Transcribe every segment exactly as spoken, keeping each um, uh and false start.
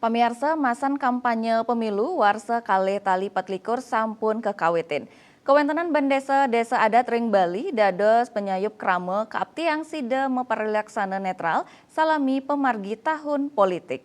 Pamiarsa, masan kampanye pemilu warsa kalih tali patlikur sampun kakawitin. Kawéntenan bendésa désa adat ring Bali dados panyayup krama kaaptiang sida maparilaksana netral salami pamargi tahun politik.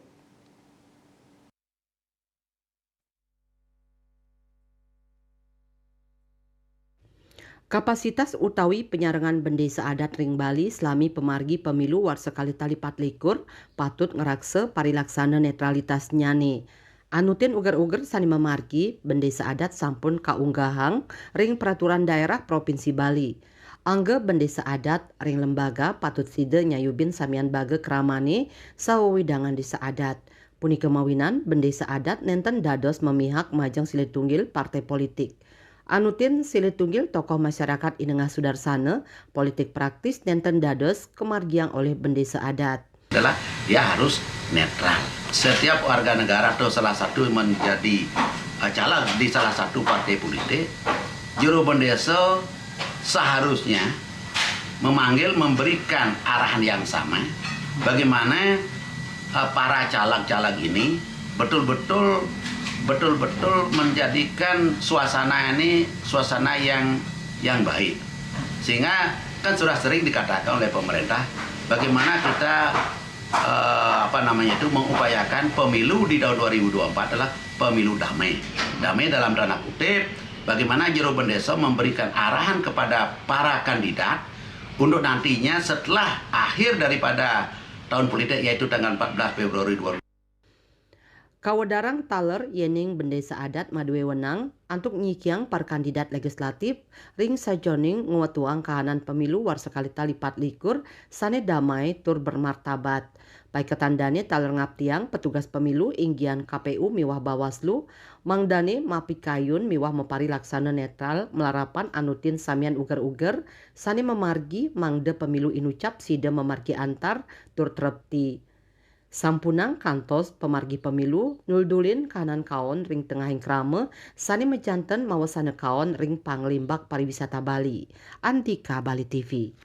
Kapasitas utawi panyarengan bendésa adat ring Bali salami pamargi pemilu warsa kalih tali patlikur patut ngraksa parilaksana netralitasnyané. Anutin uger-uger sané mamargi, bendésa adat sampun kaunggahang ring peraturan daerah Provinsi Bali. Angga bendésa adat ring lembaga patut sida nyayubin samian baga kramané sawewidangan désa adat. Punika mawinan bendésa adat nénten dados mamihak majeng silih tunggil partai politik. Anutin silih tunggil tokoh masyarakat inengah sudarsana, politik praktis nénten dados kamargiang olih bendésa adat. Adalah dia harus netral. Setiap warga negara atau salah satu menjadi eh, caleg di salah satu partai politik, juru bendesa seharusnya memanggil, memberikan arahan yang sama, bagaimana eh, para caleg-caleg ini betul-betul betul-betul menjadikan suasana ini suasana yang yang baik, sehingga kan sudah sering dikatakan oleh pemerintah bagaimana kita eh, apa namanya itu mengupayakan pemilu di tahun dua ribu dua puluh empat adalah pemilu damai. Damai dalam tanda kutip, bagaimana jero bendesa memberikan arahan kepada para kandidat untuk nantinya setelah akhir daripada tahun politik, yaitu tanggal empat belas Februari dua ribu dua puluh. Kawedarang taler yéning bendésa adat madué wenang antuk nyikiang para kandidat legislatif ring sajeroning ngwetuang kahanan pemilu warsa kalih tali patlikur sané damai tur bermartabat. Paiketan dané taler ngaptiang petugas pemilu inggian K P U miwah Bawaslu, mangdané mapikayun miwah maparilaksana netral malarapan anutin samian uger-uger sané mamargi mangda pemilu inucap sida mamargi antar tur trepti. Sampunang kantos pamargi pemilu nuldulin kahanan kaon ring tengahing krama sané majanten mawasana kaon ring panglimbak pariwisata Bali. Antika Bali T V.